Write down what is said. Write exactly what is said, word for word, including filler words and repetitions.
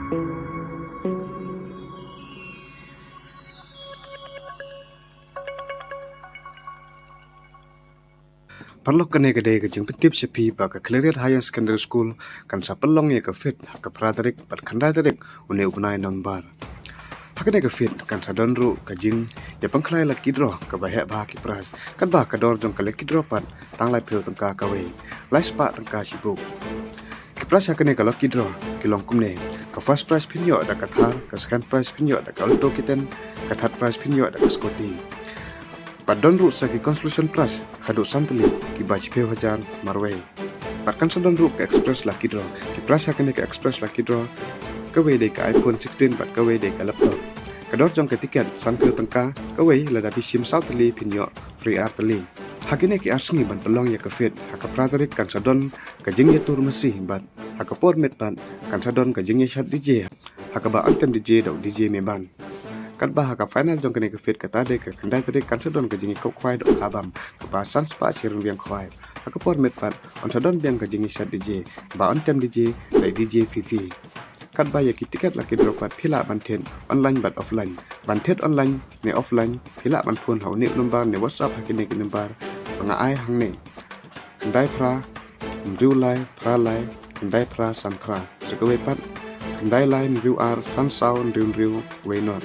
Paralok, kane ka dei ka jingpyntip sha phi ba ka Khliehriat Higher Secondary School kan sa pynlong ïa ka fete ha ka phra tarik bad khyndai tarik une u bnai November. Ha kane ka fete kan sa don ruh ka jingïapynkhlaiñ lucky draw kaba heh bha ki prize, katba ka dor jong ka lucky draw pat tang laiphew tyngka kawei, laispah tyngka shibun. Ki prize ha kane ka lucky draw ki long kumne: ka first prize phin ïoh da ka Thar, ka second prize phin ïoh da ka Alto K ten, ka third prize phin ïoh da ka scooty. Bad don ruh sa ki consolation prize haduh san tylli kiba shiphew hajar marwei. Bad kan sa don ruh ka express lucky draw. Ki prize ha kane ka express lucky draw, kawei dei ka iPhone sixteen bad kawei dei ka laptop. Ka dor jong ka tiket sanphew tyngka kawei, lada phi shim saw tylli phin ïoh free ar tylli. Ha kine ki ar sngi ban pynlong ïa ka fete, ha ka phra tarik kan sa don ka jingïatur masi bad ha ka por miet pat kan sa don ka jingïashad DJ, ha kaba yn tem DJ da u DJ Meban. Katba ha ka final jong kane ka fete, kata dei ka khyndai tarik, kan sa don ka jingïakop khwai da u kha bam kaba san spah shi ryngwiang khwai. Ha ka por miet pat yn sa don biang ka jingïashad DJ ba yn tem DJ da DJ Fifi. Katba ïa ki tiket lucky draw pat phi lah ban thied online bad offline. Ban thied online ne offline phi lah ban phone ha une u number ne WhatsApp ha kine ki number ba nga ai hangne: khyndai phra hynriew lai phra lai khyndai phra san phra. Sa kawei pat: khyndai lai hynriew ar san saw hynriew hynriew wei nod.